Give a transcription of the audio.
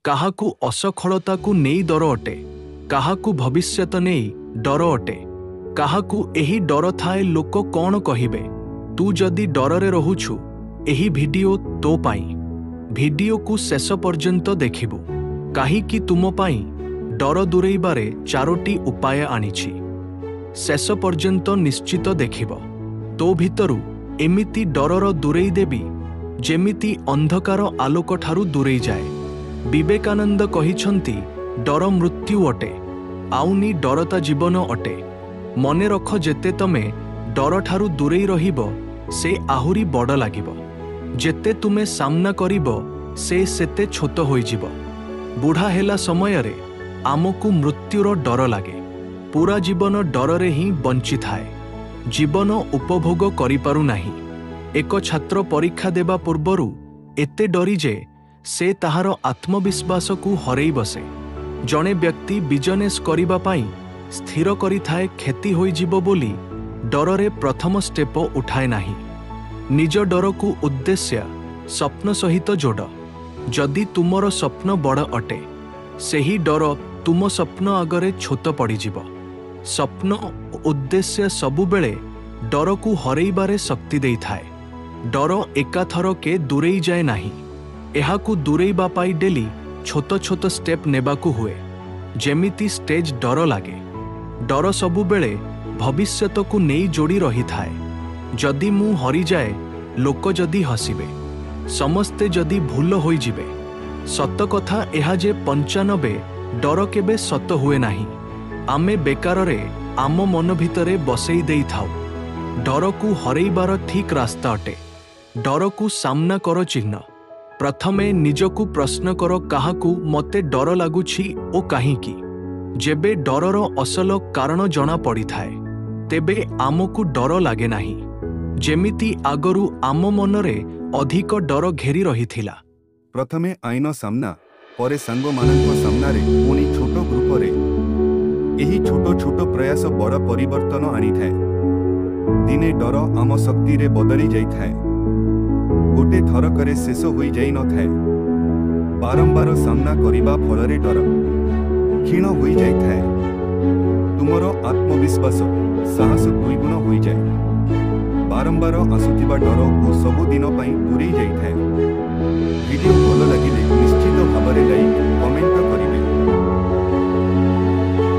କାହାକୁ ଅସଫଳତାକୁ ନେଇ ଡର ଅଟେ, କାହାକୁ ଭବିଷ୍ୟତ ନେଇ ଡର ଅଟେ, କାହାକୁ ଏହି ଡର ଥାଏ ଲୋକ କ'ଣ କହିବେ। ତୁ ଯଦି ଡରରେ ରହୁଛୁ, ଏହି ଭିଡିଓ ତୋ ପାଇଁ। ଭିଡିଓକୁ ଶେଷ ପର୍ଯ୍ୟନ୍ତ ଦେଖିବୁ, କାହିଁକି ତୁମ ପାଇଁ ଡର ଦୂରେଇବାରେ ଚାରୋଟି ଉପାୟ ଆଣିଛି। ଶେଷ ପର୍ଯ୍ୟନ୍ତ ନିଶ୍ଚିତ ଦେଖିବ। ତୋ ଭିତରୁ ଏମିତି ଡରର ଦୂରେଇ ଦେବି, ଯେମିତି ଅନ୍ଧକାର ଆଲୋକଠାରୁ ଦୂରେଇ ଯାଏ। ବିବେକାନନ୍ଦ କହିଛନ୍ତି, ଡର ମୃତ୍ୟୁ ଅଟେ, ଆଉନି ଡରତା ଜୀବନ ଅଟେ। ମନେ ରଖ, ଯେତେ ତମେ ଡରଠାରୁ ଦୂରେଇ ରହିବ, ସେ ଆହୁରି ବଡ଼ ଲାଗିବ। ଯେତେ ତୁମେ ସାମ୍ନା କରିବ, ସେ ସେତେ ଛୋଟ ହୋଇଯିବ। ବୁଢ଼ା ହେଲା ସମୟରେ ଆମକୁ ମୃତ୍ୟୁର ଡର ଲାଗେ। ପୁରା ଜୀବନ ଡରରେ ହିଁ ବଞ୍ଚିଥାଏ, ଜୀବନ ଉପଭୋଗ କରିପାରୁନାହିଁ। ଏକ ଛାତ୍ର ପରୀକ୍ଷା ଦେବା ପୂର୍ବରୁ ଏତେ ଡରି ଯେ ସେ ତାହାର ଆତ୍ମବିଶ୍ୱାସକୁ ହରେଇ ବସେ। ଜଣେ ବ୍ୟକ୍ତି ବିଜନେସ୍ କରିବା ପାଇଁ ସ୍ଥିର କରିଥାଏ, କ୍ଷତି ହୋଇଯିବ ବୋଲି ଡରରେ ପ୍ରଥମ ଷ୍ଟେପ ଉଠାଏ ନାହିଁ। ନିଜ ଡରକୁ ଉଦ୍ଦେଶ୍ୟ, ସ୍ୱପ୍ନ ସହିତ ଯୋଡ଼। ଯଦି ତୁମର ସ୍ୱପ୍ନ ବଡ଼ ଅଟେ, ସେହି ଡର ତୁମ ସ୍ୱପ୍ନ ଆଗରେ ଛୋଟ ପଡ଼ିଯିବ। ସ୍ୱପ୍ନ ଉଦ୍ଦେଶ୍ୟ ସବୁବେଳେ ଡରକୁ ହରେଇବାରେ ଶକ୍ତି ଦେଇଥାଏ। ଡର ଏକାଥରକେ ଦୂରେଇ ଯାଏ ନାହିଁ। ଏହାକୁ ଦୂରେଇବା ପାଇଁ ଡେଲି ଛୋଟ ଛୋଟ ଷ୍ଟେପ୍ ନେବାକୁ ହୁଏ। ଯେମିତି ଷ୍ଟେଜ୍ ଡର ଲାଗେ। ଡର ସବୁବେଳେ ଭବିଷ୍ୟତକୁ ନେଇ ଯୋଡ଼ି ରହିଥାଏ। ଯଦି ମୁଁ ହରିଯାଏ, ଲୋକ ଯଦି ହସିବେ, ସମସ୍ତେ ଯଦି ଭୁଲ ହୋଇଯିବେ। ସତ କଥା ଏହା ଯେ 95 ଡର କେବେ ସତ ହୁଏ ନାହିଁ। ଆମେ ବେକାରରେ ଆମ ମନ ଭିତରେ ବସେଇ ଦେଇଥାଉ। ଡରକୁ ହରେଇବାର ଠିକ୍ ରାସ୍ତା ଅଟେ, ଡରକୁ ସାମ୍ନା କର ଚିହ୍ନ। ପ୍ରଥମେ ନିଜକୁ ପ୍ରଶ୍ନ କର, କାହାକୁ ମୋତେ ଡର ଲାଗୁଛି ଓ କାହିଁକି? ଯେବେ ଡରର ଅସଲ କାରଣ ଜଣା ପଡ଼ିଥାଏ, ତେବେ ଆମକୁ ଡର ଲାଗେ ନାହିଁ, ଯେମିତି ଆଗରୁ ଆମ ମନରେ ଅଧିକ ଡର ଘେରି ରହିଥିଲା। ପ୍ରଥମେ ଆଇନ ସାମ୍ନା, ପରେ ସାଙ୍ଗମାନଙ୍କ ସାମ୍ନାରେ, ପୁଣି ଛୋଟ ଗ୍ରୁପରେ। ଏହି ଛୋଟ ଛୋଟ ପ୍ରୟାସ ବଡ଼ ପରିବର୍ତ୍ତନ ଆଣିଥାଏ। ଦିନେ ଡର ଆମ ଶକ୍ତିରେ ବଦଳି ଯାଇଥାଏ। ଗୋଟେ ଥରକରେ ଶେଷ ହୋଇଯାଇନଥାଏ। ବାରମ୍ବାର ସାମ୍ନା କରିବା ଫଳରେ ଡର କ୍ଷୀଣ ହୋଇଯାଇଥାଏ। ତୁମର ଆତ୍ମବିଶ୍ୱାସ, ସାହସ ଦୁଇଗୁଣ ହୋଇଯାଏ। ବାରମ୍ବାର ଆସୁଥିବା ଡରକୁ ସବୁଦିନ ପାଇଁ ଦୂରେଇ ଯାଇଥାଏ। ଭିଡିଓ ଭଲ ଲାଗିଲେ ନିଶ୍ଚିତ ଭାବରେ ଲାଇକ୍, କମେଣ୍ଟ କରିବେ।